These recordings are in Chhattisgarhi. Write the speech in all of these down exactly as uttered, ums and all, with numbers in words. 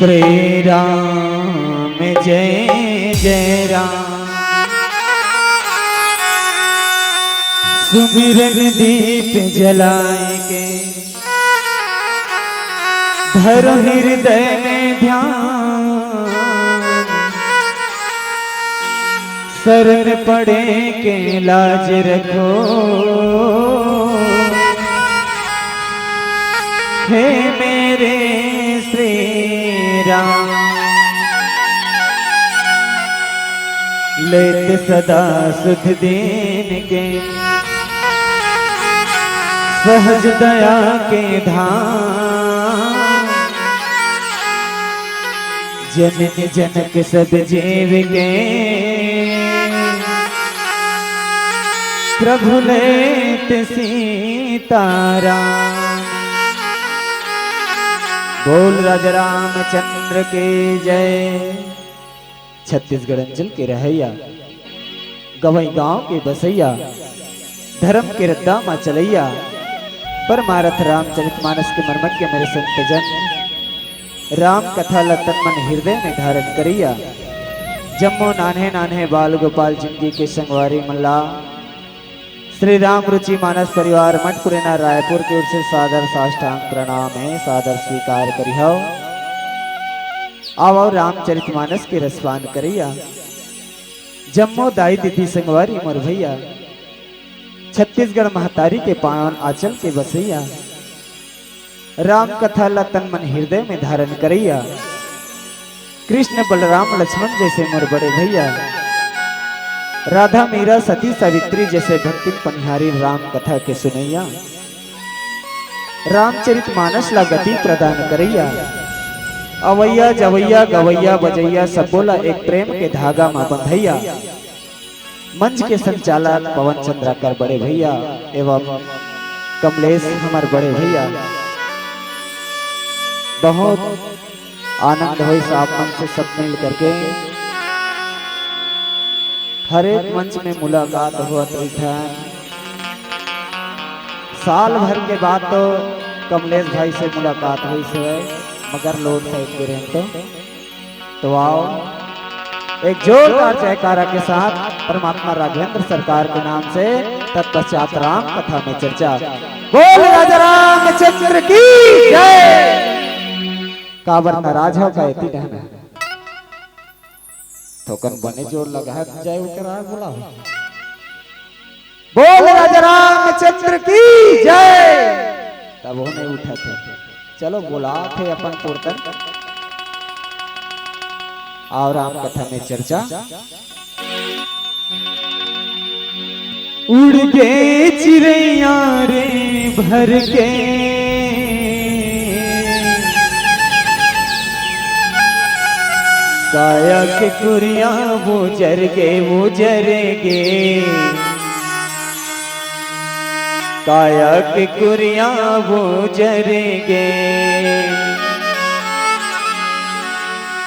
श्री राम जय जय राम। सुमिरन दीप जलाए के धरो हृदय में ध्यान। शरण पड़े के लाज रखो, हे मेरे श्री राम। लेत सदा सुध दीन के सहज दया के धाम। जनक जनक सब जीव के प्रभु लेत सीताराम। बोल राजा रामचंद्र के जय। छत्तीसगढ़ अंचल के रहैया, गवई गांव के बसैया, धर्म के रद्दा म चलैया, परमारथ रामचरित मानस के मर्मज्ञ मेरे संत जन, राम कथा ल तन मन हृदय में धारण करैया, जम्मो नान्हे नान्हे बाल गोपाल जिंदगी के संगवारी मन ला श्री राम रुचि मानस परिवार मठ पुरेना रायपुर के ओर से सादर साष्टांग प्रणाम हे, सादर स्वीकार करिहव। आवव रामचरित मानस के रसपान करैया, जम्मो दाई दीदी संगवारी मोर भैया, छत्तीसगढ़ महतारी के पावन आंचल के बसैया, राम कथा ला तन मन हृदय में धारण करैया, कृष्ण बलराम लक्ष्मण जैसे मोर बड़े भैया, राधा मीरा सती सावित्री जैसे भक्तिन पनिहारी राम कथा के सुनैया, रामचरित मानस ला गति प्रदान करैया, अवैया जवैया गवैया बजैया सबो ला एक प्रेम के धागा म बंधैया, मंच के संचालक पवन चंद्राकर बड़े भैया एवं कमलेश हमर बड़े भैया, बहुत आनंद होइस आप मन से सब मिल करके। हर एक मंच में मुलाकात होत रहिथे। साल भर के बाद तो कमलेश भाई से मुलाकात होइस हे, मगर लोट साइड के रहेन तो तो आओ, एक जोरदार जयकारा के साथ परमात्मा राघवेंद्र सरकार के नाम से तत्पश्चात राम कथा में चर्चा। बोल राजा रामचंद्र की जय। काबर नाराज हो का एती डहना? थोकन बने जोर लगा है, जय उके राग बोला हो। बोल राजा रामचंद्र की जय। तब वो नहीं उठा थे। चलो, बोलाथे अपन पुरतन। आओ राम कथा में चर्चा। उड़ गे चिरैया रे भर के, काया के कुरिया वो जर गे, वो जर गे। काया के कुरिया वो जर गे।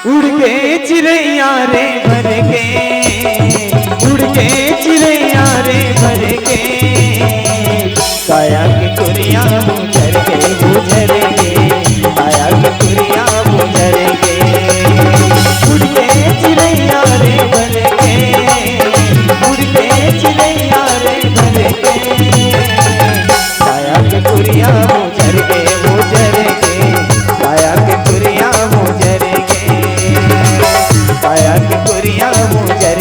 उड़ गे चिरैया रे भर के, उड़ गे चिरैया रे भर के। काया के कुरिया वो जर गे, वो जर गे। काया के कुरिया वो जर गे। उड़ गे चिरैया रे भर के, उड़ गे चिरैया रे भर के। काया के कुरिया वो जर गे, वो जर गे। काया के कुरिया वो जर गे। काया के कुरिया वो जर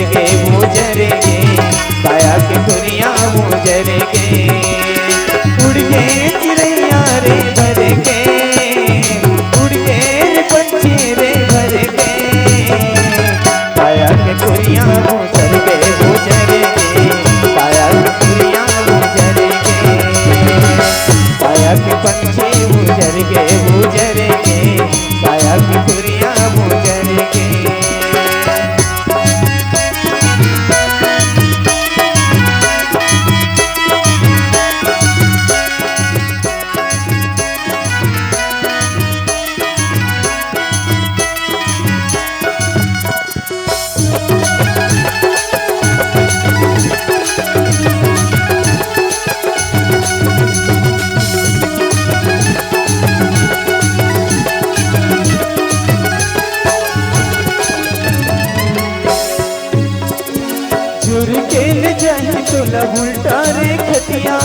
चुरकेल जाही तोला उल्टा रे खटिया,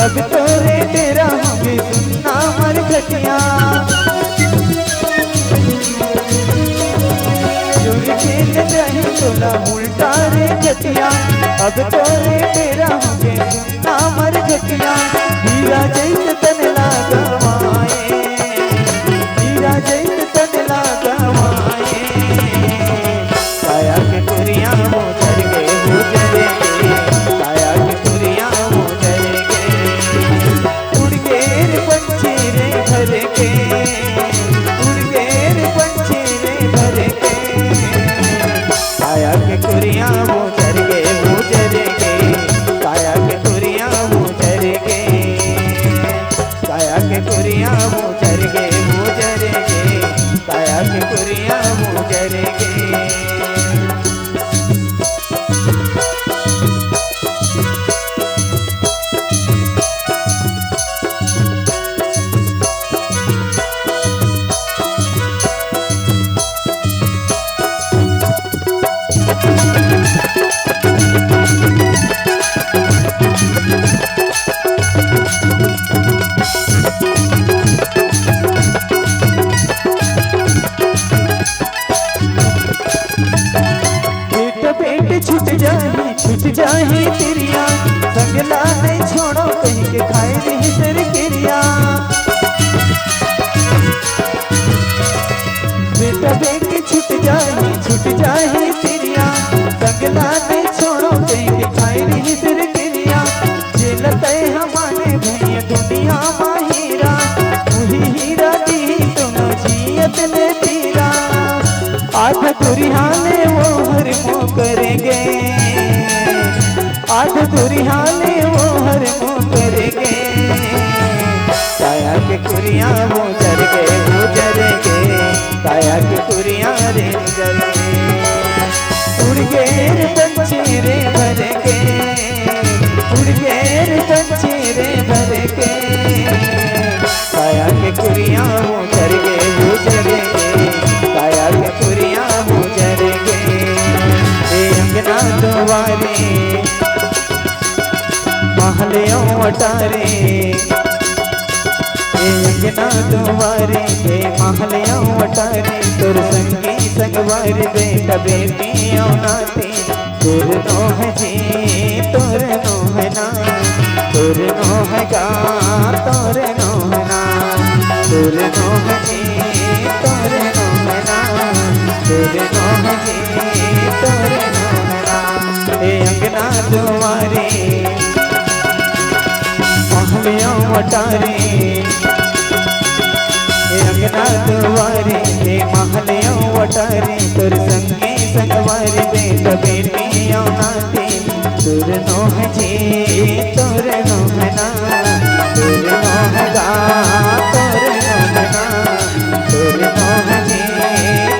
अब तोरे डेरा होगे सुन्ना मर खटिया। चुरकेल जाही तोला उल्टा रे खटिया, अब तोरे डेरा होगे सुन्ना मर खटिया। हीरा जैसे तन ला गवाए, हीरा जैसे तन ला गवाए। काया के कुरिया मोजर गे मोजर गे, काया के कुरिया मोजर गे। उड़ गे रे पंछी रे भर के, उड़ गे रे पंछी रे भर के। काया के कुरिया मोजर गे मोजर गे, काया के कुरिया मोजर गे। काया के कुरिया मोजर गे मोजर गे, काया के कुरिया मोजर गे। बेटा बेट छूट जाही, छूट जाही तिरिया, संगला नहीं छोड़ो कहीं के खाए नहीं तेरे किरिया। बेटा बेट छूट जाही, छूट जाही तिरिया, संगला नहीं छोड़ो कहीं के खाए नहीं तेरे किरिया। जेल तय हमारे भैया दुनिया मा हीरा, वही हीरा दी तुम जियत ले पीरा। आध दुरिहाने वो हर मो करेंगे, आध दुरिहाने वो हर मो करेंगे। काया के कुरिया मोजर गे मोजर गे, काया के कुरिया रे मोजर गे। उड़ गे रे पंछी रे भर के, उड़ गे रे पंछी रे भर के। काया के कुरिया मोजर गे मोजर गे, काया के कुरिया मोजर गे। ए अंगना दुआरे महल अउ अटारी, ए अंगना दुआरी, ए महल अउ अटारी, तोर संगी संगवारी, बेटा बेटी अउ नाती, तोर नोह जी, तोर नोह ना, तोर नोह गा, तोर नोह ना, तोर नोह जी, तोर नोह ना, तोर नोह जी, तोर नोह ना। ए अंगना दुआरी, महल अउ अटारी, ए अंगना दुआरी, ए महल अउ अटारी, तोर संगी संगवारी, बेटा बेटी अउ नाती, तोर नोह जी, तोर नोह ना, तोर नोह गा, तोर नोह ना, तोर नोह जी,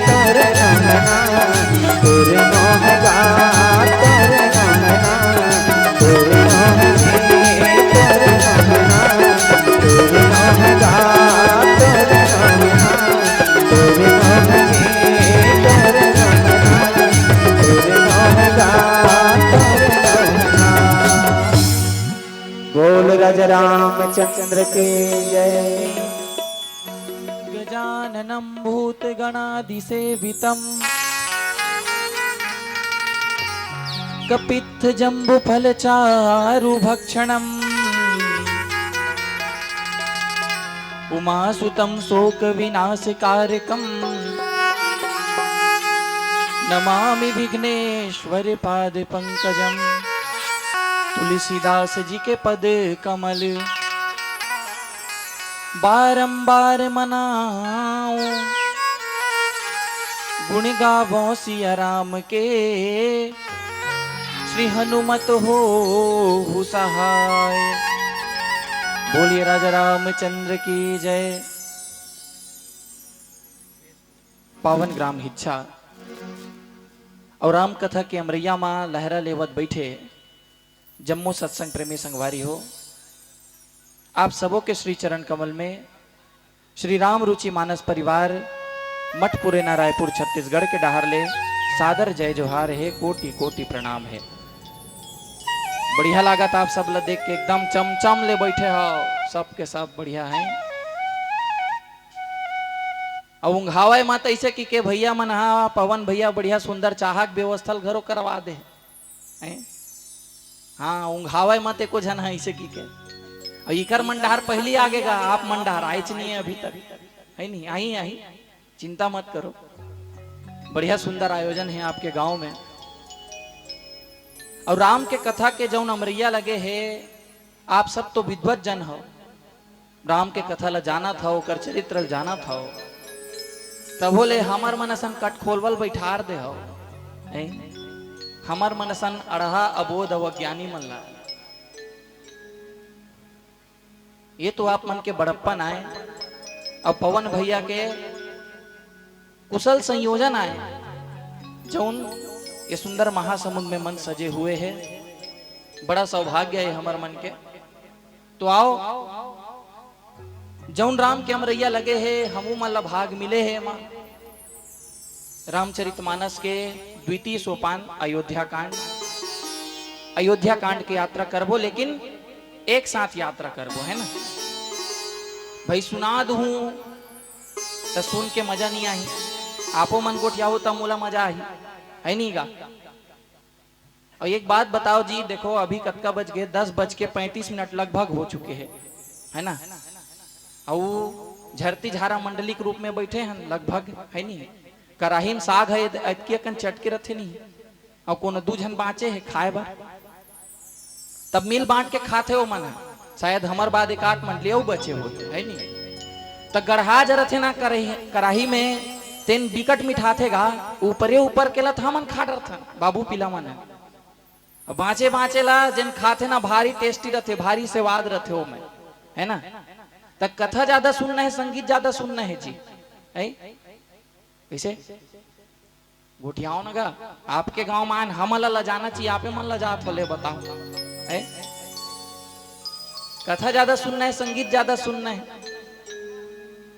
तोर नोह ना, तोर नोह गा, तोर नोह ना, तोर नोह जी, तोर नोह ना, तोर नोह गा, तोर नोह ना, तोर नोह जी, तोर नोह ना, तोर नोह गा, तोर नोह ना। बोल राजा रामचंद्र की जय। गजाननं भूतगणादिसेवितम्। कपित्थजम्बूफलचारुभक्षणम्। उमासुतं शोकविनाशकारकम्। नमामि विघ्नेश्वर पाद पंकजम। तुलसीदास जी के पद कमल बारंबार मनाओ, गुण गावो सिया राम के, श्री हनुमत होहु सहाय। बोलिए राजा रामचंद्र की जय। पावन ग्राम हिच्छा अउ राम कथा के अमरैया मा लहरा लेवत बइठे जम्मो सत्संग प्रेमी संगवारी हो, आप सबो के श्री चरण कमल में श्री राम रुचि मानस परिवार मठ पुरेना रायपुर छत्तीसगढ़ के डहार ले सादर जय जोहार हे, कोटि कोटि प्रणाम हे। बढ़िया लागत आप सब ला देख के, एकदम चमचम ले बैठे हो, सब के सब बढ़िया है। अउ उंघावय मत अइसे कि के भैया मन हा, पवन भैया बढ़िया सुंदर चाहा के व्यवस्था ल घरो करवा दे हैं। हाँ, उंघावय मत एको झन हा अइसे कि के। अउ इकर मन डहार पहिली आगे गा, आप मन डहार आइच नहीं है अभी तक, है नहीं? आही, आही, चिंता मत करो। बढ़िया सुंदर आयोजन है आपके गांव में। अउ राम के कथा के जउन अमरैया लगे हे, आप सब तो विद्वत जन हो, राम के कथा ला जानत हो, ओकर चरित्र ला जानत हो, तभो ले हमर मन असन कट खोलवल बैठार दे हो, हैं? हमर मन असन अड़हा अबोध अउ अज्ञानी मन ला। ये तो आप मन के बड़प्पन आय, अउ पवन भैया के कुशल संयोजन आय, जउन ये सुंदर महासमुंद में मन सजे हुए हे। बड़ा सौभाग्य हे हमर मन के। तो आओ, जउन राम के अमरैया लगे हे, हमू मन ला भाग मिले हे एमा। रामचरितमानस के द्वितीय सोपान अयोध्या कांड। अयोध्या कांड के यात्रा करबो, लेकिन एक साथ यात्रा करबो, है ना? भाई सुना दूहूं त सुन के मजा नहीं आही, आपो मन गोठियाहू त मोला मजा आही, है नहीं गा? अउ एक बात बताओ जी, देखो अभी कतका बज गे, दस बज के पैंतीस मिनट लगभग हो चुके हे, है ना? अउ झरती झारा मंडली के रूप में बैठे हन लगभग, है नहीं? कराही में साग है, अतकी अकन चटके रथे नहीं, अउ कोनो दू झन बाँचे हे खाए बर, तब मिल बांट के खाथे ओ मन ह। शायद हमर बाद एक आध मंडली अउ बचे होत, है नहीं? त गड़हा जरथे ना कराही, कराही में, तेन बिकट मिठाथे गा, ऊपरे ऊपर के ला त हमन खा डरथन, बाबू पिला मन ह। अब बाँचे बाँचे ला जेन खाथे ना, भारी tasty रथे, भारी स्वाद रथे ओमे, है ना? त कथा ज्यादा सुनना है, संगीत ज्यादा सुनना है जी, है? कइसे? गोठियाओ न गा, आपके गांव में आन, हमन ला लजाना चाहिए, आपे मन लजात हो, ले बताओ, है? कथा ज्यादा सुनना है, संगीत ज्यादा सुनना है,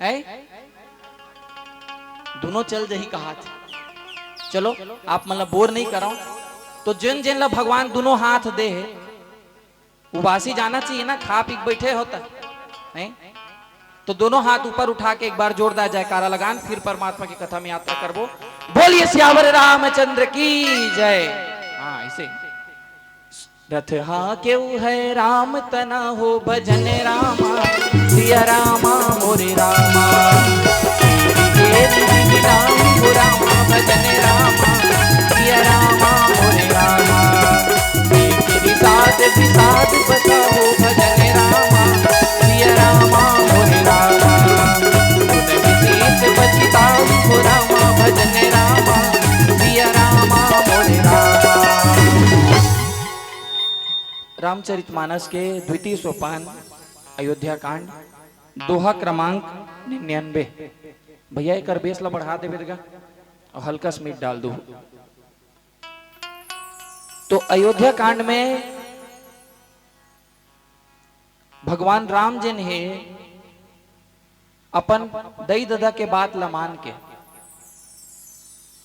है? दोनों चल जही कहात। चलो, आप मन ला बोर नहीं कराओ। तो जेन जेन ला भगवान दोनों हाथ दे हे, उबासी जाना चाहिए ना, खा पी के बैठे हो त, हैं? तो दोनों हाथ ऊपर उठा के एक बार जोरदार जयकारा लगान, फिर परमात्मा की कथा में यात्रा करबो। बोलिए सियावर रामचंद्र की जय। हाँ, ऐसे। रथ हाकेउ है राम तना हो भजन रामा, सिया रामा मोरे रामा। तेरी तेरी बिगड़ाई हो रामा भजन रामा, सिया रामा मोरे रामा। तेरी साथ विषाद बसा हो भजन रामा, सिया रामा मोरे रामा। गुण विशेष बचिताई हो रामा भजन रामा, सिया रामा मोरे रामा। रामचरितमानस के द्वितीय सोपान अयोध्या कांड, दोहा क्रमांक निन्यानवे। भैया, एकर बेस ला बढ़ा देबे गा, अउ हल्का सा मीठ डाल दू। तो अयोध्या कांड में भगवान राम जेन हे, अपन दई ददा के बात ला मान के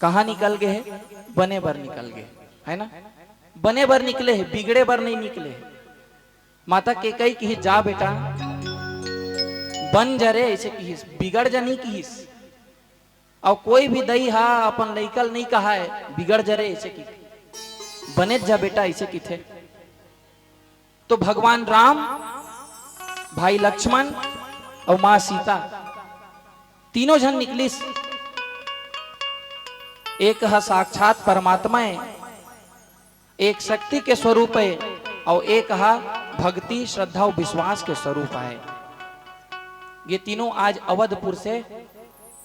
कहाँ निकल गे हे? बने बर निकल गे, है ना? बने बर निकले हे, बिगड़े बर नहीं निकले हे। माता कैकई किहिस, "जा बेटा, बन जा रे," ऐसे किहिस, "बिगड़ जा नहीं किहिस।" अउ कोई भी दई हा अपन लइका ल नहीं कहाय, "बिगड़ जा रे," ऐसे किथे, "बने जा बेटा," ऐसे किथे। तो भगवान राम, भाई लक्ष्मण अउ माँ सीता, तीनों झन निकलिस। एक ह साक्षात परमात्मा ए, एक शक्ति के स्वरूप ए, अउ एक ह भक्ति, श्रद्धा अउ विश्वास के स्वरूप आय। ये तीनों आज अवधपुर से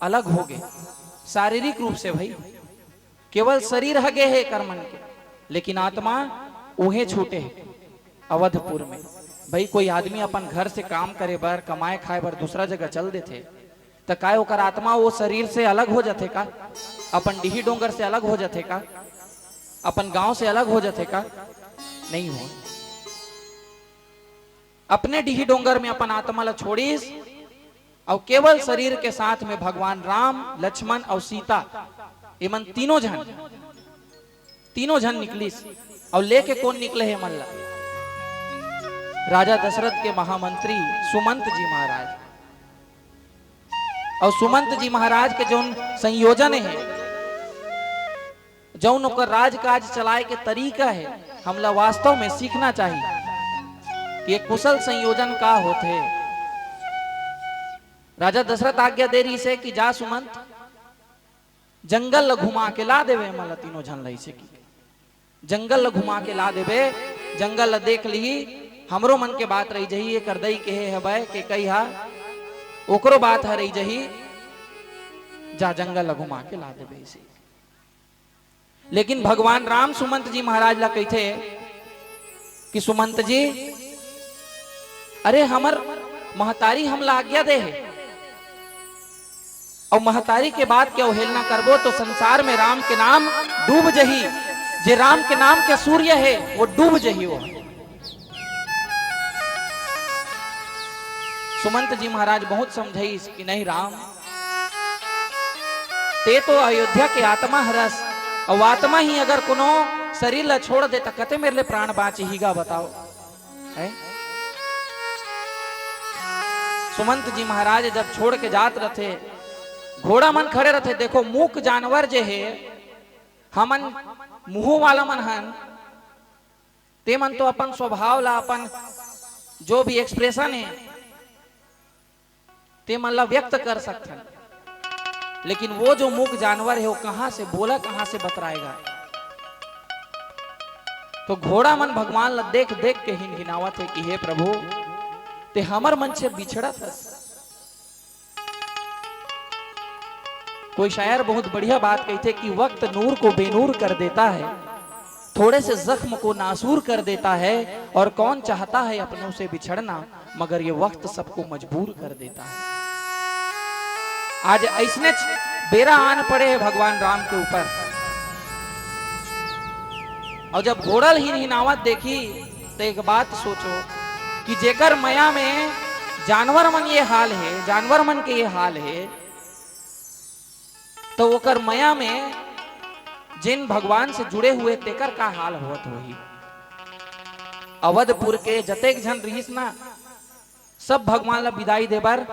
अलग हो गे, शारीरिक रूप से भाई। केवल शरीर ह गे हे एकर मन के, लेकिन आत्मा उहें छूटे हे अवधपुर में। भाई, कोई आदमी अपन घर से काम करे बर, कमाए खाए बर दूसरा जगह चल देथे, त काय ओकर आत्मा वो शरीर से अलग हो जाथे का? अपन डीही डोंगर से अलग हो जाथे का? अपन गांव से अलग हो जाथे का? नहीं हो। अपने डीही डोंगर में अपन आत्मा ला छोड़िस, अउ केवल शरीर के साथ में भगवान राम, लक्ष्मण अउ सीता, एमन तीनों झन, तीनों झन निकलिस। अउ लेके कोन निकले हे मन ला? राजा दशरथ के महामंत्री सुमंत जी महाराज, अउ सुमंत जी महाराज के जउन संयोजन हे, जउन ओकर राजकाज चलाए के तरीका हे, हमला वास्तव में सीखना चाही कि एक कुशल संयोजन का होथे। राजा दशरथ आज्ञा दे रहिस हे कि जा सुमंत, जंगल ल घुमा के ला देबे, एमन ल तीनों झन ल, अइसे कि जंगल ल घुमा के ला देबे, जंगल ल देख लिही, हमरो मन के बात रहि जही, एकर दई केहे हवय के कई हा, ओकरो बात ह रहि जही, जा जंगल ल घुमा के ला देबे अइसे। लेकिन भगवान राम सुमंत जी महाराज ला कहिथे कि सुमंत जी, अरे हमर महतारी हमला आज्ञा दे हे, अउ महतारी के बात के अवहेलना करबो तो संसार में राम के नाम डूब जही। जे राम के नाम के सूर्य हे वो डूब जही वो। सुमंत जी महाराज बहुत समझाइस कि नहीं राम, ते तो अयोध्या के आत्मा हरस, अउ आत्मा ही अगर कोनो शरीर ला छोड़ दे त कते मेर ले प्राण बाँचही गा बताओ। हैं? सुमंत जी महाराज जब छोड़ के जात रथे, घोड़ा मन खड़े रथे। देखो, मूक जानवर जे हे, हमन मुंह वाला मन हन, ते मन तो अपन स्वभाव ला, अपन जो भी expression हे, ते मन ला व्यक्त कर सकथन, लेकिन वो जो मूक जानवर हे, वो कहाँ से बोला, कहाँ से बतराएगा? तो घोड़ा मन भगवान ला देख देख के हिनहिनावत हे कि हे प्रभु, ते हमर मन से बिछड़त हस। कोई शायर बहुत बढ़िया बात कहिथे कि वक्त नूर को बेनूर कर देता है, थोड़े से जख्म को नासूर कर देता है, और कौन चाहता है अपनों से बिछड़ना, मगर ये वक्त सबको मजबूर कर देता है। आज अइसने बेरा आन पड़े हे भगवान राम के ऊपर। अउ जब घोड़ा ल हिनहिनावत देखही, त एक बात सोचो कि जेकर मया में जानवर मन ये हाल हे, जानवर मन के ये हाल हे, त ओकर मया में जेन भगवान से जुड़े हुए तेकर का हाल होवत होही। अवधपुर के जतेक झन रिहिस ना, सब भगवान ला बिदाई दे बर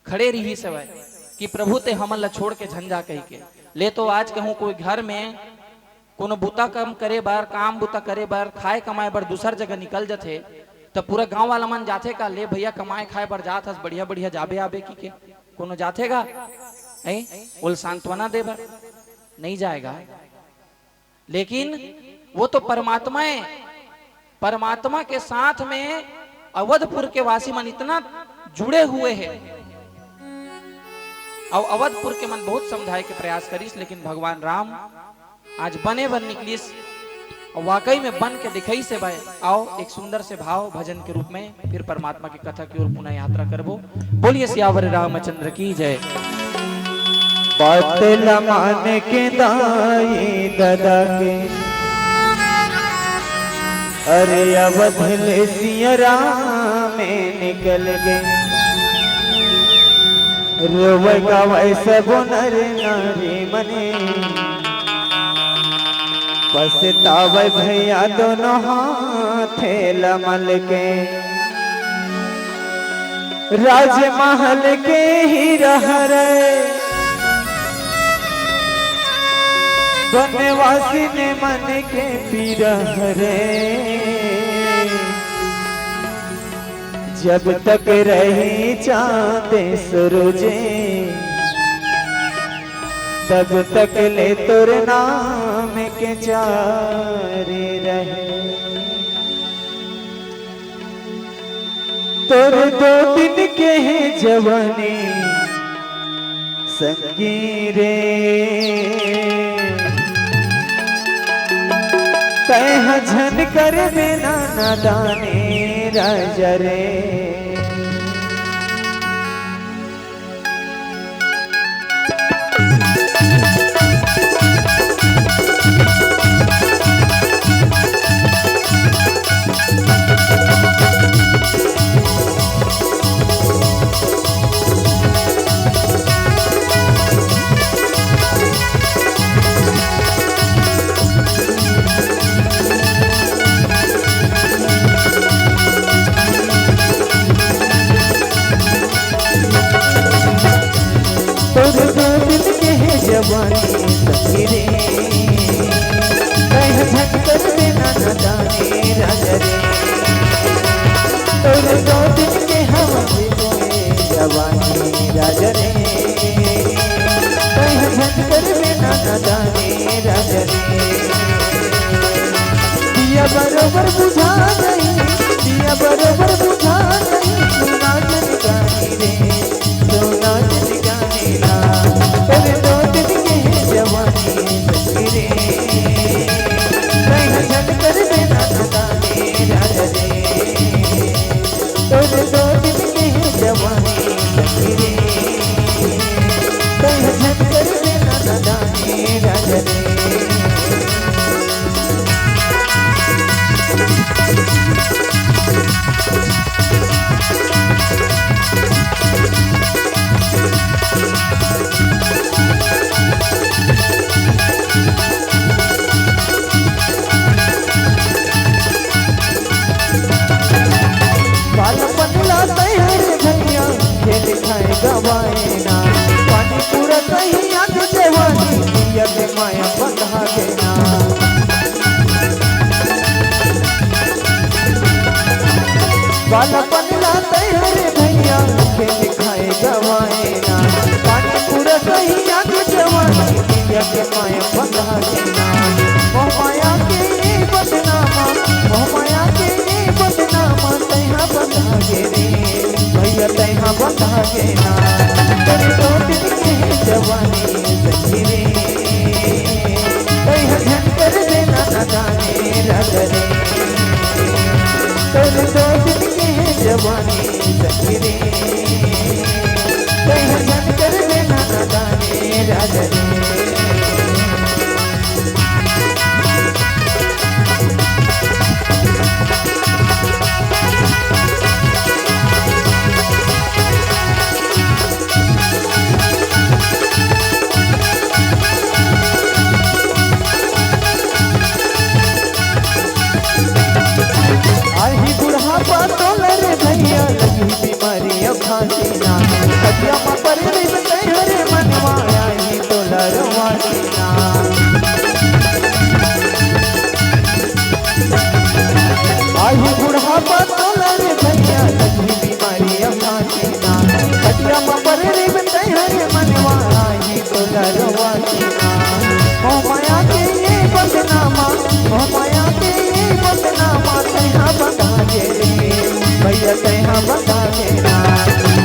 खड़े रिहिस हवय कि प्रभु ते हमन ला छोड़ के झन जा कहिके। ले तो आज कहूँ कोई घर में कोनो बुता काम करे बर, काम बुता करे बर, खाए कमाए बर दूसर जगह निकल जथे, त पूरा गांव वाला मन जाथे का, "ले भैया, कमाए खाए बर जात हस, बढ़िया बढ़िया जाबे आबे," कहिके कोनो जाथे गा? हैं? ओला सांत्वना दे बर नइ जाय गा। लेकिन वो तो परमात्मा हे, परमात्मा के साथ में अवधपुर के वासी मन इतना जुड़े हुए हे। अउ अवधपुर के मन बहुत समझाए के प्रयास करिस, लेकिन भगवान राम आज बने बर निकलिस, अउ वाकई में बन के दिखाइस हे भाई। आओ, एक सुंदर से भाव भजन के रूप में फिर परमात्मा की कथा की ओर पुनः यात्रा करबो। बोलिए सियावर रामचंद्र की जय। बात ल मान के दाई ददा के, अरे अवध ले सिया राम निकल गे। रोवे गावे सब नर नारी मने, पछतावे भैया दोनों हाथे ल मल के। राजमहल के हीरा हरे, बनवासी ने मन के पीरा हरे। जब तक रही चांद सूरज, तब तक ले तोर नाम के जारी रहे। तोर दो दिन के हे जवानी संगी रे, तैं ह झन कर देना नादानी राजा रे। जवानी सखी रे, तैं ह झन करबे ना नादानी राजा रे। तोर दो दिन के हवा से बोए जवानी राजा रे, तैं ह झन करबे ना नादानी राजा रे। दिया बरोबर बुझा गई, दिया बरोबर बुझा गई, सुना जन गानी रे, सुना जन गानी ना। तोर दो दिन के जवानी सखी रे, तैं ह झन करबे ना नादानी राजा रे। तोर दो दिन के जवानी सखी रे, तैं ह झन करबे ना नादानी राजा रे। बालपन ला तैं हर भैया, खेल खाए गवाए ना, पानी पूरा कहीं आग जवानी, पिया के माया बंधा देना। बालपन ला तैं हर भैया, खेल खाए गवाए ना, पानी पूरा कहीं आग जवानी, पिया के माया बंधा देना। मोह माया के ये बदनामा, मोह माया के ये बदनामा, तैं ह बंधा गे रे, भैया तैं ह बंधा गे ना। तोर दो दिन के जवानी सखी रे, तैं ह झन करबे ना नादानी राजा रे। तोर दो दिन के जवानी सखी रे, तैं ह झन करबे ना नादानी राजा रे। आही बुढ़ापा तोला रे भैया, लगी बीमारी अब फांसी ना। खटिया म परे रहिबे तैं हर मनवा, आही तोला रोवासी ना। आही बुढ़ापा तोला रे भैया, लगी बीमारी अब फांसी ना। खटिया म परे रहिबे तैं हर मनवा, आही तोला रोवासी ना। मोह माया के ये बदनामा, मोह माया के ये बदनामा, तैं ह बंधा गे रे, भैया तैं ह बंधा गे ना।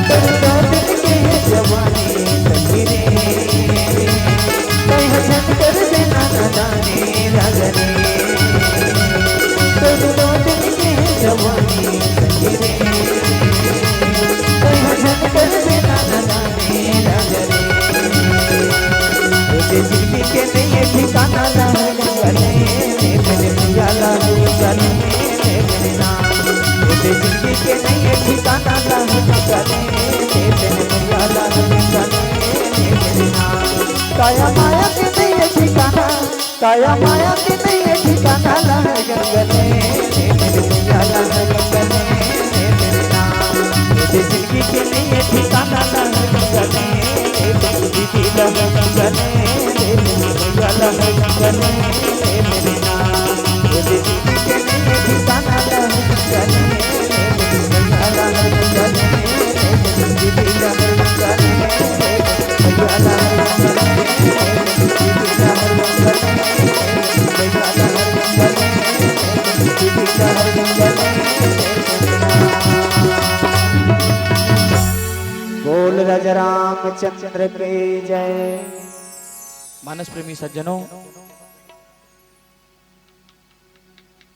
तोर दो दिन के जवानी सखी रे, तैं ह झन करबे ना नादानी राजा रे। तोर दो दिन के जवानी सखी रे, तैं ह झन करबे ना नादानी राजा रे। ए जिंदगी के नइये ठिकाना ला है गंगने, ए मेरे भैया ला है गंगने, ए मेरे नाम। ए जिंदगी के नइये ठिकाना ला है गंगने, ए मेरे भैया ला है गंगने, ए मेरे नाम। काया माया के नइये ठिकाना, काया माया के नइये ठिकाना ला है गंगने, ए मेरे भैया ला है गंगने, ए मेरे नाम। ए जिंदगी के नइये ठिकाना ला है गंगने, ए मेरे दीदी ला है गंगने, ए मेरे भैया ला है गंगने, ए मेरे नाम। ए जिंदगी के नइये ठिकाना ला है गंगने, ए मेरे भैया ला है गंगने, ए मेरे दीदी ला है गंगने, ए मेरे भैया ला है गंगने, ए मेरे दीदी ला है गंगने। बोल राजा रामचंद्र के जय। मानस प्रेमी सज्जनों,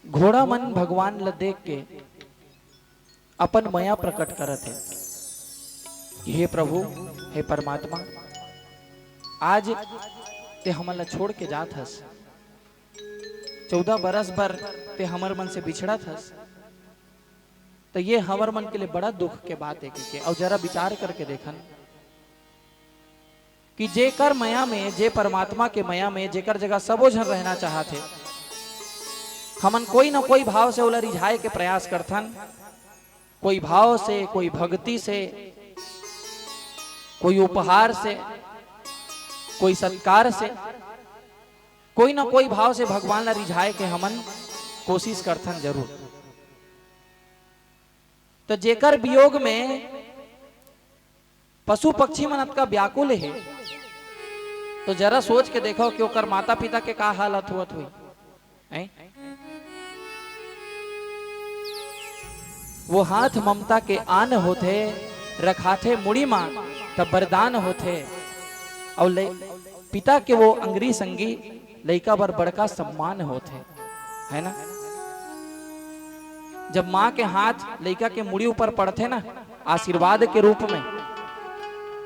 घोड़ा मन भगवान ल देख के अपन मया प्रकट करत हे कि हे प्रभु, हे परमात्मा, आज तैं हमन ला छोड़ के जात हस, चौदह बरस बर तैं हमर मन से बिछड़त हस, त ये हमर मन के लिए बड़ा दुख के बात हे कि के। अउ जरा विचार करके देखन कि जेकर मया में, जे परमात्मा के मया में, जेकर जगह सबो झन रहना चाहत हे, हमन कोई न कोई भाव से ओला रिझाए के प्रयास करथन, कोई भाव से, कोई भक्ति से, कोई उपहार से, कोई सत्कार से, कोई ना कोई भाव से भगवान ला रिझाए के हमन कोशिश करथन जरूर। तो जेकर वियोग में पशु पक्षी मन अतका व्याकुल हे, तो जरा सोच के देखो कि ओकर माता पिता के का हालत होवत होही। हैं? वो हाथ ममता के आन होथे, रखाथे मुड़ी मा, तब वरदान होथे। अउ ले, पिता के वो अंगरी संगी लइका बर बड़का सम्मान होथे, है ना? जब माँ के हाथ लइका के मुड़ी ऊपर पड़थे ना, आशीर्वाद के रूप में,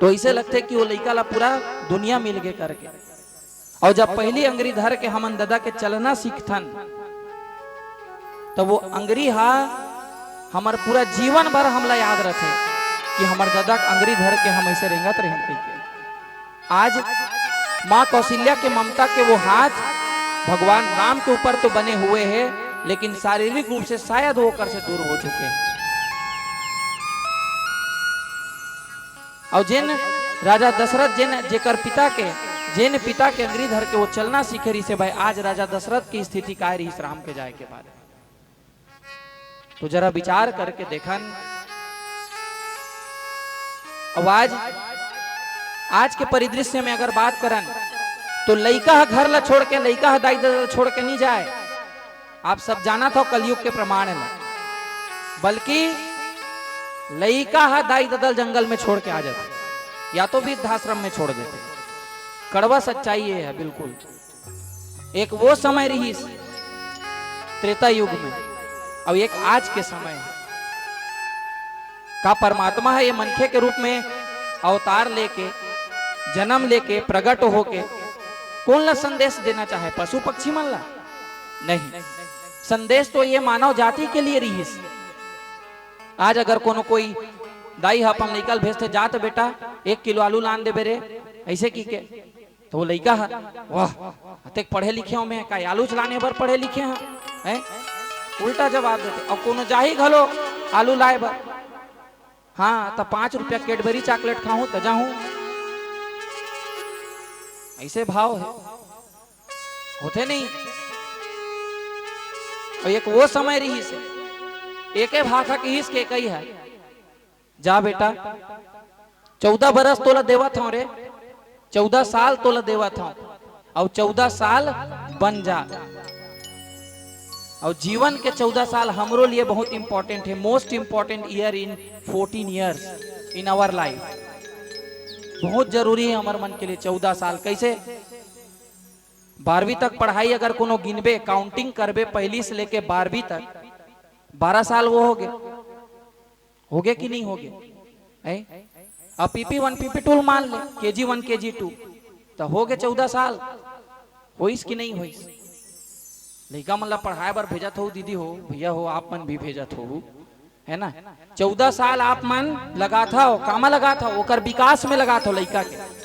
तो ऐसे लगथे कि वो लइका ला पूरा दुनिया मिल गे करके। और जब पहली अंगरी धर के हमन ददा के चलना सीखथन, तो वो अंगरी हा हमर पूरा जीवन भर हमला याद रथे कि हमर ददा के अंगरी धर के हम ऐसे रेंगत रहेन कहिके। आज माँ कौशल्या के ममता के वो हाथ भगवान राम के ऊपर तो बने हुए हैं, लेकिन शारीरिक रूप से शायद वो ओकर से दूर हो चुके हैं। और जेन राजा दशरथ, जेन जेकर पिता के, जेन पिता के अंगरी धर के वो चलना सीखे रहिसे भाई, आज राजा दशरथ की स्थिति काय रहिस राम के जाए के बाद। तो जरा विचार करके देखन। अब आज, आज के परिदृश्य में अगर बात करन, तो लइका ह घर ला छोड़ के, लइका ह दाई ददा ला छोड़ के नहीं जाए। आप सब जानत हो कलयुग के प्रमाण ला, बल्कि लइका ह दाई ददा ला जंगल में छोड़ के आ जाथे, या तो वृद्धाश्रम में छोड़ देथे। कड़वा सच्चाई ये है बिल्कुल। एक वो समय रहिस त्रेता युग में, और एक आज के समय है। का परमात्मा है ये मनखे के रूप में अवतार लेके, जन्म लेके, प्रगट होके कोन ला संदेश देना चाहे? पशु पक्षी मन ला? नहीं। संदेश तो ये मानव जाति के लिए रहिस। आज अगर कोनो कोई दाई ह अपन लइका ल भेजथे, "जा त बेटा, एक किलो आलू लान देबे रे," ऐसे की के, तो वो लइका ह, "वाह, अतेक पढ़े लिखे हो, मैं का आलू च लाने बर पढ़े लिखे हंव, हैं?" उल्टा जवाब देथे। और कोनो जाही घलो आलू लाए बर, "हाँ, त पाँच रुपया Cadbury chocolate खाहूं त जाहूं।" ऐसे भाव है, होथे नहीं। और एक वो समय रहिस, एके भाखा किहिस के कही है, "जा बेटा, चौदह बरस तोला देवत हंव रे, चौदह साल तोला देवत हंव, अउ चौदह साल बन जा।" और जीवन के चौदह साल हमरो लिए बहुत important है, most important year in fourteen years in our life। बहुत जरूरी है हमर मन के लिए चौदह साल। कैसे? बारहवीं तक पढ़ाई अगर कोनो गिनबे, counting करबे पहली से लेके बारहवीं तक, बारह साल वो हो गए, हो गए कि नहीं हो गए? हैं? अब पीपी वन, पीपी टू मान ले, केजी वन, केजी टू, तो हो गए चौदह साल। होइस कि नहीं होइस? लइका मन ला पढ़ाए बर भेजत हो दीदी हो, भैया हो, आप मन भी भेजत हो, है ना? चौदह साल आप मन लगात हो, कामा लगात हो? ओकर विकास में लगात हो लइका के।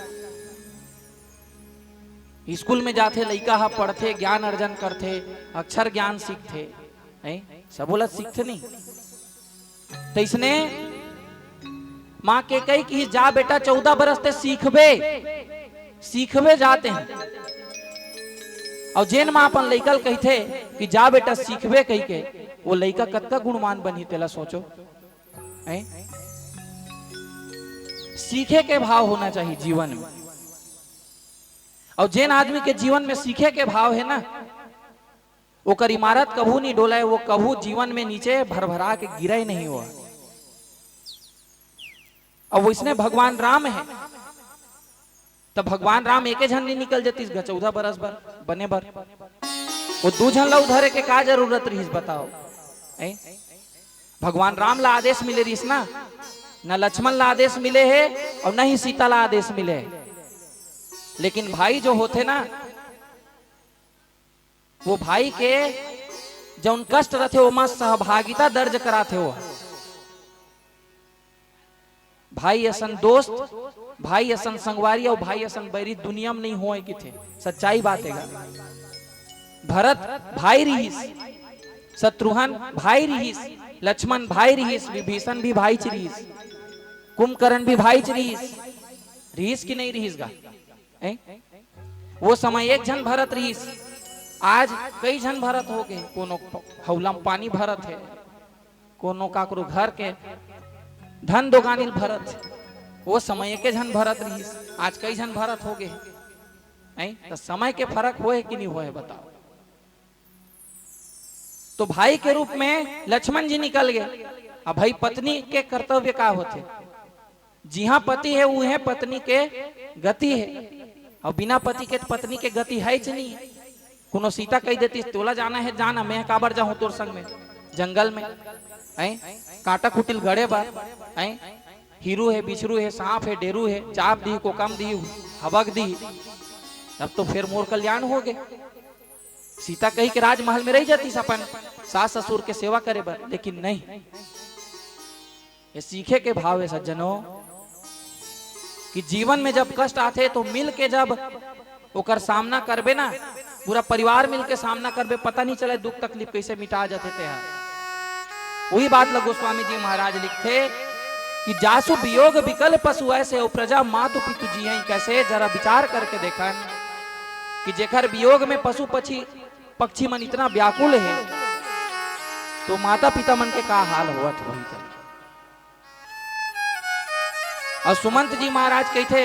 स्कूल में जाथे लइका ह, पढ़थे, ज्ञान अर्जन करथे, अक्षर ज्ञान सीखथे, हैं? सबो ला सीखथे नहीं? तइसने माँ के कही कि जा बेटा, चौदह बरस ते सीखबे, सीखबे जाते हैं। और जेन माँ अपन लइका ल कहिथे कि जा बेटा सीखबे कहि के, वो लइका कतका गुणवान बनही, तेला सोचो। हैं? सीखे के भाव होना चाहिए जीवन में। और जेन आदमी के जीवन में सीखे के भाव है ना, ओकर इमारत कभू नहीं डोलाय, वो कभू जीवन में नीचे भरभरा के गिरे नहीं हुआ। अब वैसने भगवान राम है, तब भगवान राम एके झन नहीं निकल जतिस ग चौदह बरस बर बने बर। वो दू झन ला उधरे के का जरूरत रहिस बताओ? हैं? भगवान राम ला आदेश मिले रहिस ना, न लक्ष्मण ला आदेश मिले है और न ही सीता ला आदेश मिले है। लेकिन भाई जो होथे ना, वो भाई के जौन कष्ट रथे, ओमा सहभागिता दर्ज कराथे वो। भाई असन दोस्त, भाई असन संगवारी और भाई असन बैरी दुनिया में नहीं होए किथे। सच्चाई बात है गा। भरत भाई रहिस, शत्रुघ्न भाई रहिस, लक्ष्मण भाई रहिस, विभीषण भी भाई च रहिस, कुंभकर्ण भी भाई च रहिस, रहिस कि नहीं रहिस गा? हैं? वो समय एक झन भरत रहिस, आज कई झन भरत हो गए। कोनो हौला म पानी भरत हे, कोनो काकरो घर के धन दोगानिल भरत हे। वो समय एके झन भरत रहिस, आज कई झन भरत हो गए। हैं? त समय के फरक होए कि नहीं होए, बताओ। तो भाई के रूप में लक्ष्मण जी निकल गए। अब भाई, पत्नी के कर्तव्य का होथे? जिहां पति हे, उहें पत्नी के गति हे। अउ बिना पति के त पत्नी के गति हेच नहीं। कोनो सीता कहि देतिस, "तोला जाना हे, जाना, मैं काबर जाहूं तोर संग में जंगल में, हैं, कांटा कुटिल गड़े बर, हैं, हिरू हे, बिछरू हे, सांप हे, डेरू हे, चाब दिही, कोकम दिही, हबक दिही, तब तो फेर मोर कल्याण हो गे।" सीता कहि के राजमहल में रहि जातिस अपन सास ससुर के सेवा करे बर, लेकिन नहीं। ये सीखे के भाव हे सज्जनों, कि जीवन में जब कष्ट आथे तो मिल के जब ओकर सामना करबे ना, पूरा परिवार मिल के सामना करबे, पता नहीं चले दुख तकलीफ कैसे मिटा जाथे तेहा। वही बात ला गोस्वामी जी महाराज लिखथे कि "जासु वियोग विकल पशु ऐसे, और प्रजा मातु पितु जियहि कैसे।" जरा विचार करके देखन कि जेकर वियोग में पशु पक्षी, पक्षी मन इतना व्याकुल हे, तो माता पिता मन के का हाल होवत होही। अउ सुमंत जी महाराज कहिथे,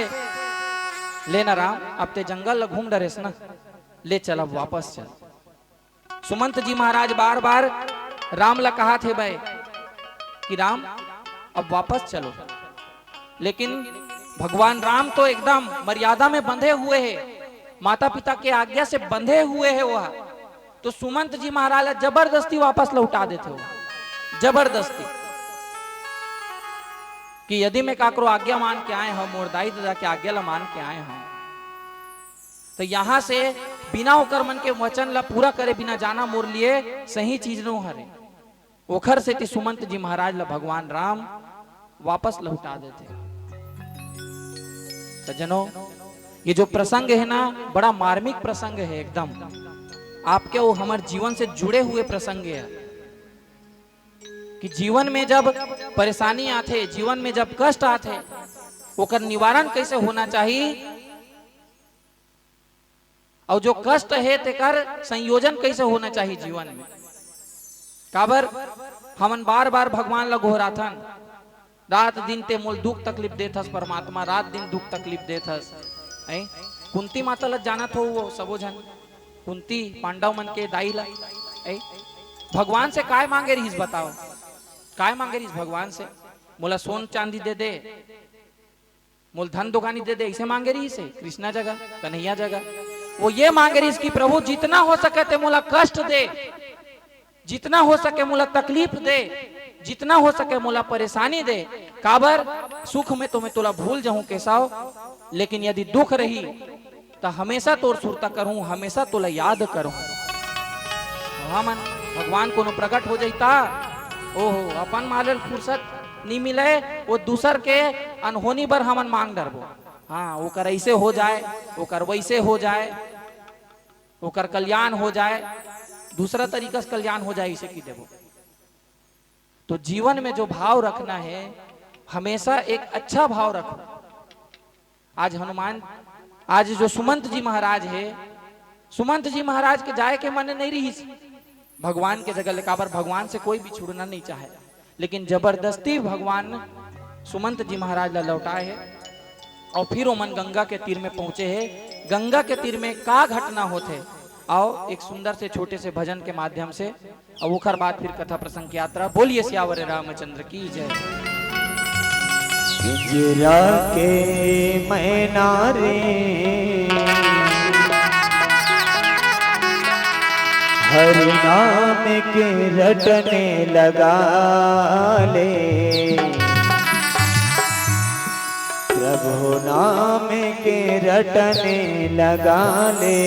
"ले ना राम, अब ते जंगल ला घूम डरेस ना, ले चल, अब वापस चल।" सुमंत जी महाराज बार बार राम ला कहत हे बे कि "राम, अब वापस चलो।" लेकिन भगवान राम तो एकदम मर्यादा में बंधे हुए हे, माता पिता के आज्ञा से बंधे हुए हे। वह तो सुमंत जी महाराज ला जबरदस्ती वापस लौटा देथे हो, जबरदस्ती, कि यदि मैं काकरो आज्ञा मान के आए हूं, मोर दाई ददा के आज्ञा ला मान के आए हूं, तो यहां से बिना ओकर मन के वचन ला पूरा करे बिना जाना मोर लिए सही चीज नो हरे। ओखर सेती सुमंत जी महाराज ला भगवान राम वापस लौटा देथे। सज्जनों, ये जो प्रसंग हे ना, बड़ा मार्मिक प्रसंग हे एकदम, आपके वो हमर जीवन से जुड़े हुए प्रसंग हे कि जीवन में जब परेशानी आथे, जीवन में जब कष्ट आथे, ओकर निवारण कैसे होना चाहिए, अउ जो कष्ट हे तेकर संयोजन कैसे होना चाहिए जीवन में। काबर हमन बार बार भगवान ला गोहराथन, "रात दिन ते मोल दुख तकलीफ देथस परमात्मा, रात दिन दुख तकलीफ देथस।" ऐ कुंती माता ला जानत हो वो सबो झन, कुंती पांडव मन के दाई ला। ऐ भगवान से काय मांगे रहिस बताओ, काय मांगे रहिस भगवान से? "मोला सोन चांदी दे दे, मोल धन दोगानी दे दे," ऐसे मांगे रहिस हे कृष्णा जगह, कन्हैया जगह। वो ये मांगे रहिस कि "प्रभु, जितना हो सके ते मोला कष्ट दे, जितना हो सके मोला तकलीफ दे, जितना हो सके मोला परेशानी दे, काबर सुख में तो मैं तोला भूल जाहूं केशव, लेकिन यदि दुख रही त हमेशा तोर सुरता करहूं, हमेशा तोला याद करहूं।" हमन भगवान कोनो प्रकट हो जाई त, ओहो, अपन माले ल फुर्सत नी मिले, वो दूसर के अनहोनी बर हमन मांग डरबो। हाँ, ओकर ऐसे हो जाए, ओकर वैसे हो जाए, ओकर कल्याण हो जाए, दूसरा तरीका से कल्याण हो जाए, इसे की देबो। तो जीवन में जो भाव रखना है, हमेशा एक अच्छा भाव रखो। आज हनुमान, आज जो सुमंत जी महाराज हे, सुमंत जी महाराज के जाए के मन नहीं रहिस भगवान के जगह ले, काबर भगवान से कोई भी छुड़ना नहीं चाहे, लेकिन जबरदस्ती भगवान सुमंत जी महाराज ला लौटाए हे। और फिर ओमन गंगा के तीर में पहुंचे हे। गंगा के तीर में का घटना होथे, आओ एक सुंदर से छोटे से भजन के माध्यम से, और ओखर बाद फिर कथा प्रसंग की यात्रा। बोलिए सियावर रामचंद्र की जय। पिंजरा के मैना रे, हरि नाम के रटने लगा ले, प्रभु नाम के रटने लगा ले।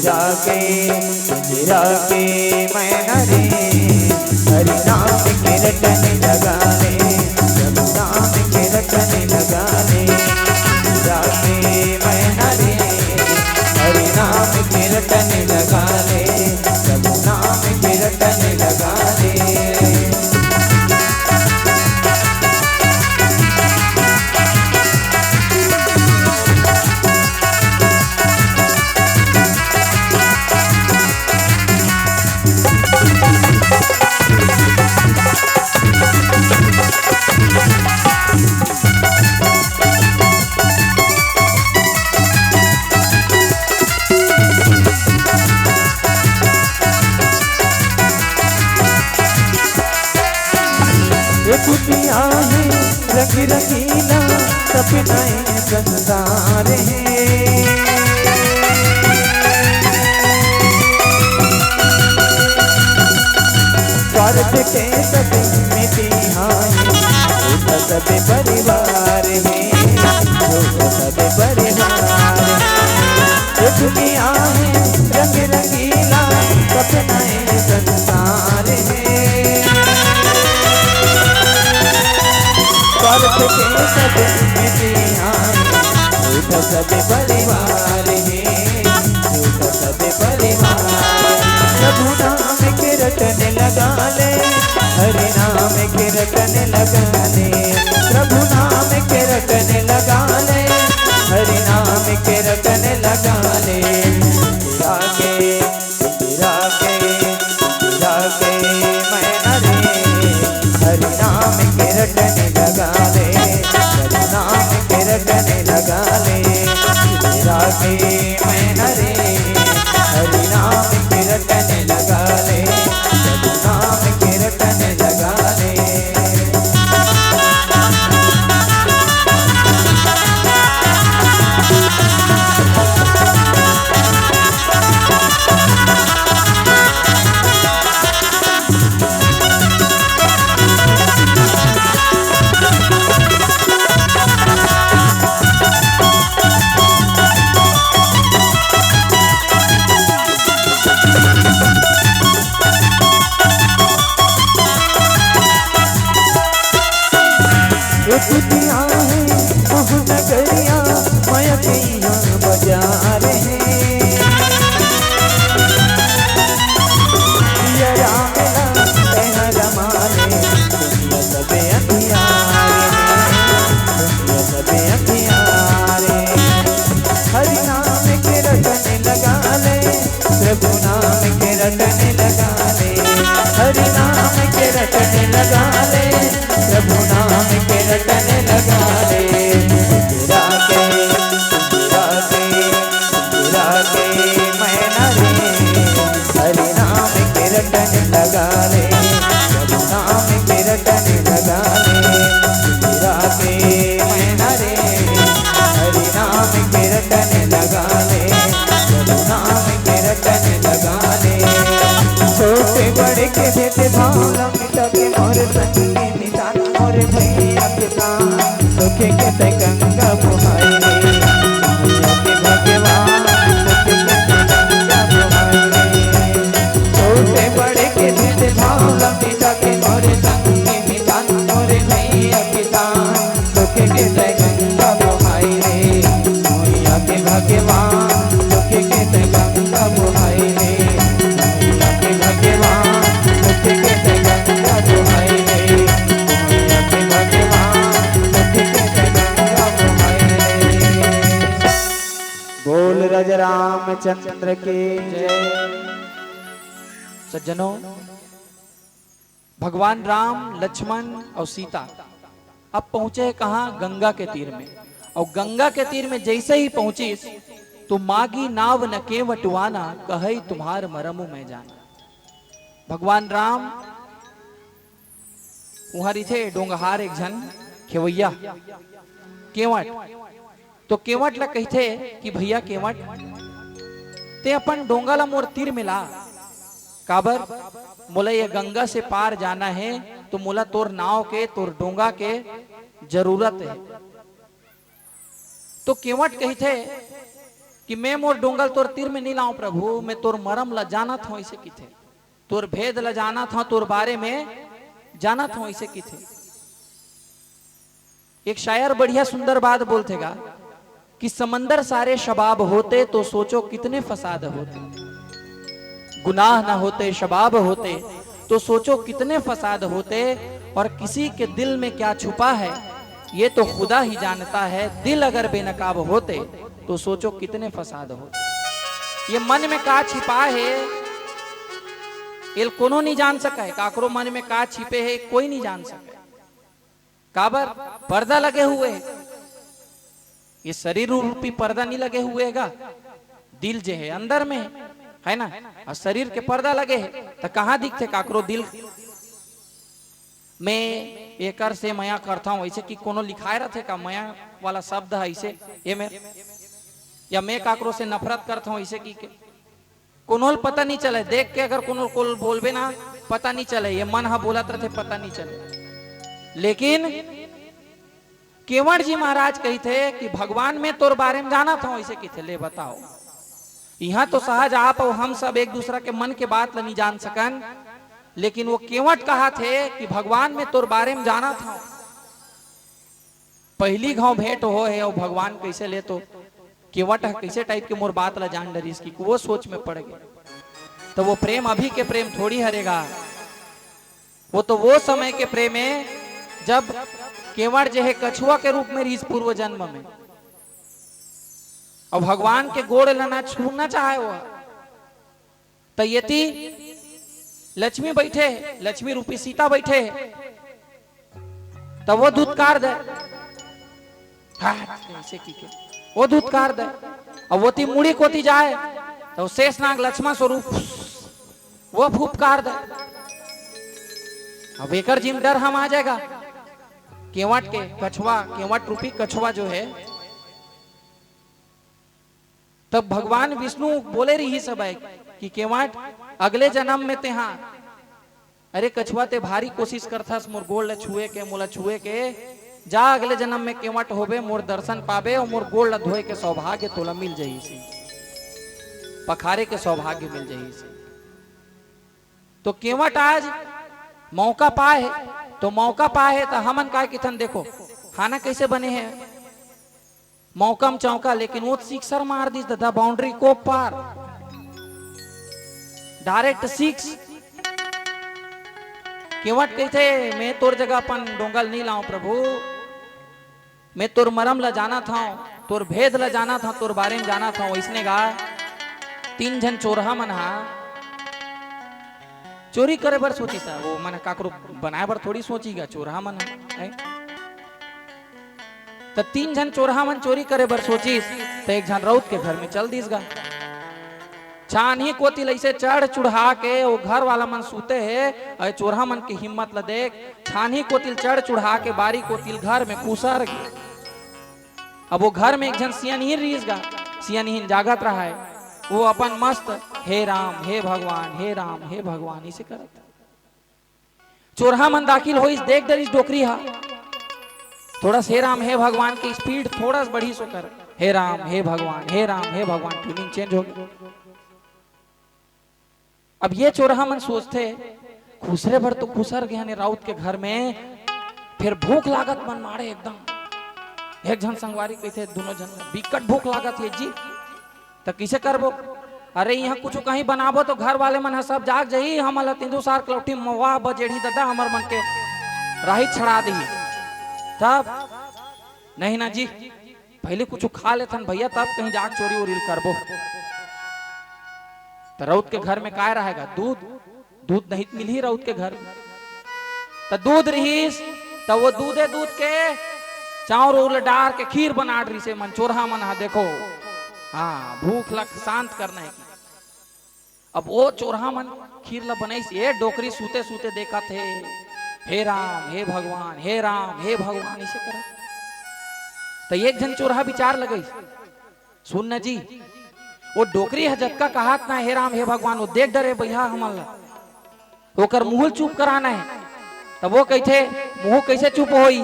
जागे पिंजरा के मैना रे, हरि नाम के रटन लगा ले, प्रभु नाम के रटन लगा ले। जागे मैना रे, हरि नाम के रटन लगा ले, प्रभु नाम के रटन लगा ले। ये दुनिया है रंग रंगीला, सपना ये संसार है। स्वार्थ के सब मिटी हाय, झूठा सब परिवार है, झूठा सब परिवार है। ये दुनिया है रंग रंगीला, सपना ये संसार है। स्वार्थ के सब मिटी हाय, झूठा सब परिवार है, झूठा सब परिवार। प्रभु नाम के रटन लगा ले, हरि नाम के रटन लगा ले, प्रभु नाम के रटन लगा ले, हरि नाम के रटन लगा ले। जागे पिंजरा के, पिंजरा के मैना रे, हरि नाम के रटन लगा ले, हरि नाम के रटन लगा ले। पिंजरा के मैना रे, हरि नाम के रटन लगा ले, प्रभु नाम के रटन लगा ले। ये दुनिया है मोह नगरिया, माया के यहाँ बाजार है। ये राम ला तैना रमाले, दुनिया सबे अंधियारे, दुनिया सबे अंधियारे। हरि नाम के रटन लगा ले, प्रभु नाम के रटन लगा ले, हरि नाम के रटन लगा ले, प्रभु नाम के रटन लगा ले। पिंजरा के, पिंजरा के, पिंजरा के मैना रे, हरि नाम के रटन लगा ले, प्रभु नाम के रटन लगा ले। पिंजरा के मैना रे, हरि नाम के रटन लगा ले, प्रभु नाम के रटन लगा ले। छोटे बड़े के भेदभाव ला मिटा के मोर संगी निदान, मोर भैया के दान, सुख के ते गंगा बुहाई रे। भैया के भगवान, सुख के ते गंगा बुहाई रे। छोटे बड़े के भेदभाव ला मिटा के मोर संगी निदान, मोर भैया के दान, सुख के ते गंगा बोहाई रे, मोहिया के भगवान, सुख के ते गंगा बोहाई रे, मोहिया के भगवान, सुख के ते गंगा बोहाई रे, मोहिया के भगवान, सुख के ते गंगा बोहाई रे। बोल राजा रामचंद्र की जय। सज्जनों, भगवान राम, लक्ष्मण और सीता अब पहुंचे हैं कहाँ? गंगा के तीर में। और गंगा के तीर में जैसे ही पहुंचिस तो मागी नाव न केवट वाना, कहई तुम्हार मरम मैं जाना। भगवान राम उहाँ रहिथे डोंगहार एक झन खेवैया केवट, तो केवट ला कहिथे कि भैया केवट, ते अपन डोंगा ला मोर तीर में ला। काबर? मोला ये गंगा से पार जाना है, तो मोला तोर नाव के, तोर डोंगा के जरूरत है। तो केवट कहिथे कि मैं मोर डोंगल तोर तीर में नहीं लाऊं प्रभु, मैं तोर मरम ला जानत हूं, इसे किथे। तोर भेद ला जानत हूं, तोर बारे में जानत हूं, इसे किथे। एक शायर बढ़िया सुंदर बात बोलथेगा कि समंदर सारे शबाब होते तो सोचो कितने फसाद होते। गुनाह ना होते, शबाब होते तो सोचो कितने फसाद होते। और किसी के दिल में क्या छुपा है, ये तो खुदा ही जानता है। दिल अगर बेनकाब होते तो सोचो कितने फसाद होते। ये मन में का छिपा है, एल कोनो नहीं जान सका है। काकरो मन में का छिपे है, कोई नहीं जान सका है। काबर? पर्दा लगे हुए है। ये शरीर रूपी पर्दा नहीं लगे हुए है गा, दिल जे है अंदर में है, है ना? और शरीर के पर्दा लगे है, तो कहाँ दिखथे काकरो दिल? मैं एकर से मया करता हूँ, ऐसे कि कोनो लिखाए रहथे का मया वाला शब्द है ऐसे, ये मैं, या मैं काकरो से नफरत करता हूँ ऐसे कि के? कोनो ल पता नहीं चले, देख के अगर कोनो कोल बोलबे ना, पता नहीं चले, ये मन हा बोलत रहथे, पता नहीं चले। लेकिन केवट जी महाराज कहिथे कि भगवान, मैं तोर बारे में जानत हूं, ऐसे किथे ले बताओ। यहाँ तो सहज आप और हम सब एक दूसरा के मन के बात ल नहीं जान सकन, लेकिन वो केवट कहाथे कि भगवान, मैं तोर बारे में जानत हूं। पहली घाव भेंट हो है और भगवान कैसे ले तो केवट ह कैसे टाइप के मोर बात ला जान डरिस कि वो सोच में पड़ गए। तो वो प्रेम अभी के प्रेम थोड़ी हरे गा, वो तो वो समय के प्रेम है जब केवट जे है कछुआ के रूप में रहिस पूर्व जन्म में, और भगवान के गोड़ ला ना छूना चाहे वो। त एती लक्ष्मी बैठे हे, लक्ष्मी रूपी सीता बैठे हे, त वो दुत्कार दे। हाँ, ऐसे की के, वो दुत्कार दे। अब वो ती मुड़ी कोती जाए, त वो शेषनाग लक्ष्मण स्वरूप वो फुफकार दे। अब एकर जिम डर हम आ जाएगा। केवट के कछुआ, केवट रूपी कछुआ जो है, तब भगवान विष्णु बोले रहिस हे कि केवट, अगले जन्म में तेहा, अरे कछुआ, ते भारी कोशिश करथस मोर गोड़ ल छुए के, मोला छुए के, जा अगले जन्म में केवट होबे, मोर दर्शन पाबे और मोर गोड़ ल धोए के सौभाग्य तोला मिल जही से, पखारे के सौभाग्य मिल जही से। तो केवट आज मौका पाए हे, तो मौका पाए हे, तो हमन काय किथन, देखो खाना कैसे बने हे, मौका म चौका, लेकिन वो सिक्सर मार दिस ददा, बाउंड्री को पार, डायरेक्ट सिक्स। केवट कहिथे, मैं तोर जगह अपन डोंगल नहीं लाऊं प्रभु, मैं तोर मरम ला जानत हूं, तोर भेद ला जानत हूं, तोर बारे में जानत हूं। इसने गा तीन झन चोरहा मन हा चोरी करे बर सोचिस, वो मन काकरो बनाए बर थोड़ी सोची गा, चोरहा मन हा, है? त तीन झन चोरहा मन चोरी करे बर सोचिस, त एक झन राउत के घर में चल दिस गा। छानही कोतिल ऐसे चढ़ चुढ़ा के वो घर वाला मन सूते हे, अउ चोरहा मन के हिम्मत ल देख, छानही कोतिल चढ़ चुढ़ा के बारी कोतिल घर में खुसर गे। अब वो घर में एक झन सियनहीन रहिस गा, सियनहीन जागत रहाय, वो अपन मस्त हे राम, हे भगवान, हे राम, हे भगवान इसे करत। चोरहा मन दाखिल होइस, देख डरिस डोकरी हा। थोड़ा से राम हे भगवान के स्पीड थोड़ा सा बढ़िस ओकर। हे राम, हे भगवान, हे राम, हे भगवान, ट्यूनिंग चेंज हो गया। अब ये चोरहा मन सोचथे, खुसरे भर तो खुसर गए हने राउत के घर में, फिर भूख लागत मन मारे एकदम। एक झन संगवारी कहिथे, दोनों झन में बिकट भूख लागत हे जी, त कइसे करबो? अरे, इहाँ कुछु कहीं बनाबो तो घर वाले मन ह सब जाग जही, हमन ल तेंदू सार कलौटी मवा बजेड़ी ददा, हमर मन के राही छड़ा दिही। तब नहीं ना जी, पहले कुछु खा लेथन भैया, तब कहीं जाग चोरी उरी ल करबो। त राउत के घर में काय रहेगा? दूध। दूध नहीं मिलही राउत के घर। त दूध रहिस, त वो दूधे दूध के चाउर उर डार के खीर बना डरिस हे मन, चोरहा मन हा, देखो। हाँ, भूख ला शांत करना हे। अब वो चोरहा मन खीर ला बनाइस, ये डोकरी सूते सूते देखत हे, हे राम, हे भगवान, हे राम, हे भगवान, इसे करत। त एक झन चोरहा विचार लगाइस, सुन न जी, वो डोकरी ह जतका कहत ना, "हे राम, हे भगवान," वो देख डरे भैया हमन ला, ओकर मुंह ल चुप कराना हे। तब वो कहिथे, "मुंह कइसे चुप होई?"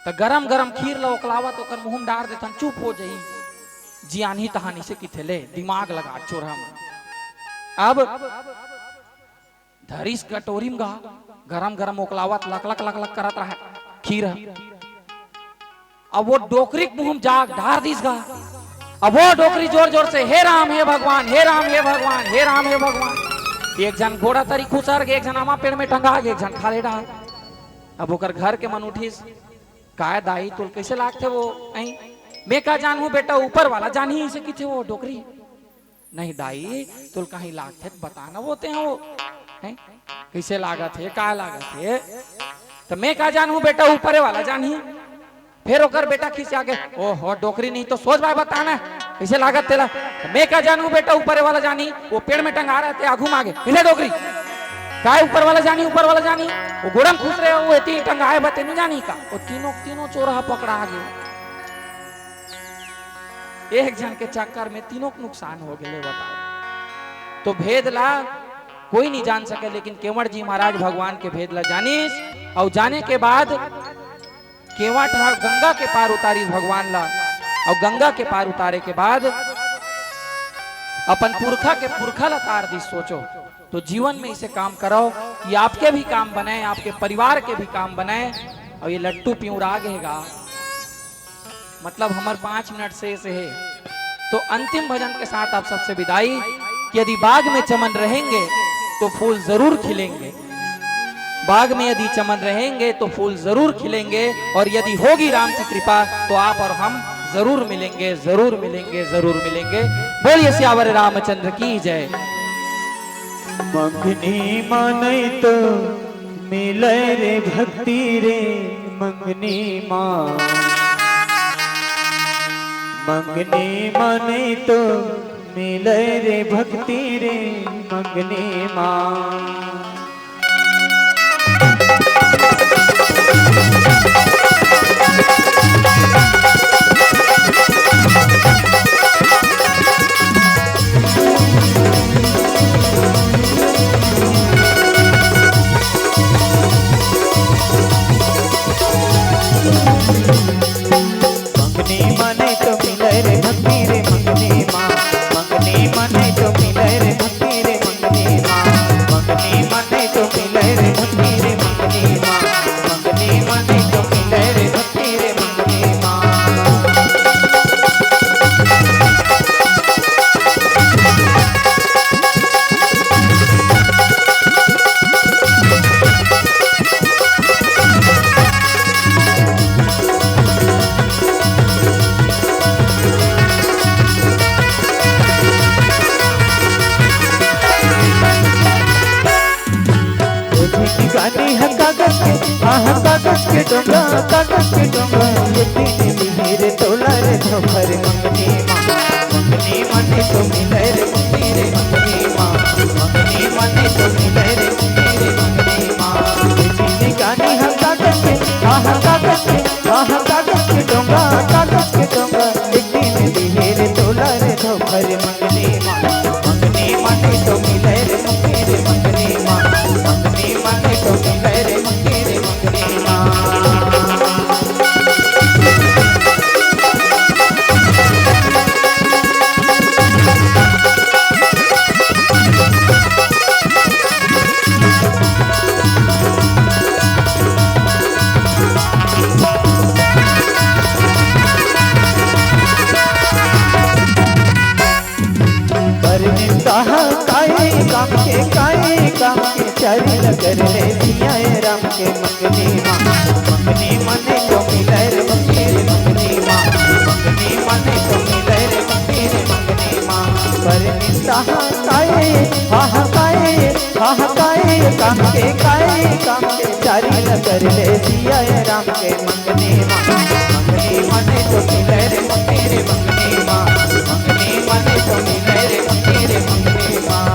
त गरम गरम खीर ला ओकलावत ओकर मुंह म डार देथन, चुप हो जाई। जियानही तहान इसे किथे ले, दिमाग लगा छोरहा मन। अब धरिस कटोरी म गा, गरम गरम ओकलावत लक लक लक लक करत रहा खीर ह। अब वो डोकरी के मुंह म जाग डार दिस गा। अब वो डोकरी जोर जोर से, "हे राम, हे भगवान, हे राम, हे भगवान, हे राम, हे भगवान।" एक झन गोड़ा तरी खुसर गे, एक झन आमा पेड़ में टंगा गे, एक झन खाल्हे डार। अब ओकर घर के मन उठिस, "काय दाई, तोल कैसे लागथे वो? ऐं? मैं का जानहूं बेटा, ऊपर वाला जानही इसे किथे वो डोकरी।" "नहीं दाई, तोल कहीं लागथे त बता ना वो ते हो। हैं? कैसे लागत हे, का लागत हे?" "त मैं का जानहूं बेटा, ऊपरे वाला जानही।" फेर ओकर बेटा खिसिया गे, "ओहो, डोकरी नहीं तो सोझ बाय बता ना, कैसे लागत तेला?" "त मैं का जानहूं बेटा, ऊपरे वाला जानही, वो पेड़ में टंगा रहते, आघू मागे, इले डोकरी, काय ऊपर वाला जानही, ऊपर वाला जानही, वो गोड़ा म खुसरे, वो एती टंगाए बते नहीं जानही का?" वो तीनों, तीनों चोरहा पकड़ा गे। एक झन के चक्कर में तीनों के नुकसान हो गे, बताओ। तो भेद ला कोई नहीं जान सके, लेकिन केवट जी महाराज भगवान के भेद ला जानिस, अउ जाने के बाद केवट ह गंगा के पार उतारिस भगवान ला, अउ गंगा के पार उतारे के बाद अपन पुरखा के पुरखा ला तार दिस। सोचो, तो जीवन में इसे काम करो कि आपके भी काम बने, आपके परिवार के भी काम बने। अउ ये लट्टू पिउरा गे गा, मतलब हमर पाँच मिनट शेष हे, तो अंतिम भजन के साथ आप सबसे विदाई कि यदि बाग में चमन रहेंगे तो फूल जरूर खिलेंगे, बाग में यदि चमन रहेंगे तो फूल जरूर खिलेंगे, और यदि होगी राम की कृपा तो आप और हम जरूर मिलेंगे, जरूर मिलेंगे, जरूर मिलेंगे। बोलिए सियावर रामचंद्र की जय। मंगनी मानई तो मिले रे भक्ति रे मंगनी माँ, मंगनी मानई तो मिले रे भक्ति रे मंगनी माँ। मंगनी माने तो मिले रे भक्ति रे मंगनी माँ, मंगनी माने तो मिले रे भक्ति रे मंगनी माँ, मंगनी माने तो मिले रे भक्ति रे मंगनी माँ, मंगनी माने तो मिले रे भक्ति रे मंगनी माँ। ओ झिनगानी ह कागज के, आह कागज के डोंगा, कागज के डोंगा, एक दिन मिलही रे तोला रे धोखा रे मंगनी माँ, मंगनी माने तो मिले रे मंगनी रे मंगनी माँ, मंगनी माने तो मिले रे मंगनी रे मंगनी माँ। ओ झिनगानी ह कागज के, आह कागज के, आह कागज के डोंगा, कागज के डोंगा, एक दिन मिलही रे तोला रे धोखा रे मंगनी माँ, मंगनी माने तो मिले रे मंगनी रे मंगनी माँ, मंगनी माने तो मिले रे मंगनी रे मंगनी माँ। परनिंदा ह काय काम के, काय काम के, चारी ल कर ले सिया राम के मंगनी माँ, मंगनी माने तो मिले रे मंगनी रे मंगनी माँ, मंगनी माने तो मिले रे मंगनी रे मंगनी माँ। परनिंदा ह काय, आह काय, आह काय काम के, काय काम के, चारी ल कर ले सिया राम के मंगनी माँ, मंगनी माने तो मिले रे मंगनी रे मंगनी माँ, मंगनी माने तो मिले रे मंगनी रे मंगनी माँ।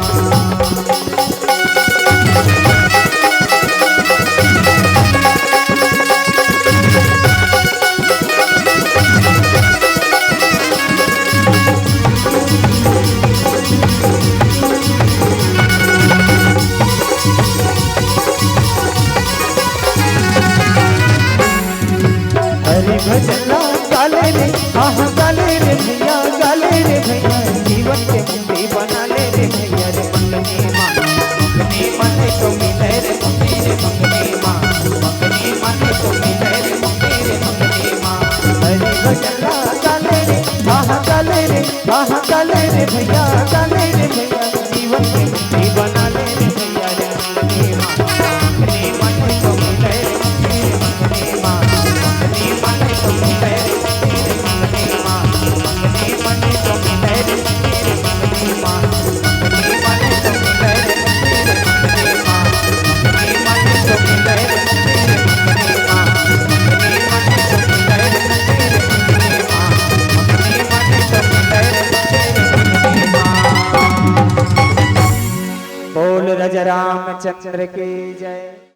हरि भजन ला गाले रे, आह गाले रे भैया, गाले के मुंडी बना ले रे भैया रे मंगनी माँ। मंगनी माँ ने तो मिले रे मुंडी रे मंगनी माँ। मंगनी माँ ने तो मिले रे मुंडी रे मंगनी माँ। अरे गजला गाले रे, आहा गाले रे, आहा गाले रे भैया, गाले रे भैया। जीवन के मुंडी बना ले रे भैया रे मंगनी माँ। मंगनी माँ ने तो मिले रे मुंडी रे मंगनी माँ। मंगनी माँ ने तो मिले रे मुंडी रे मंगनी माँ। बोल राजा रामचंद्र की जय।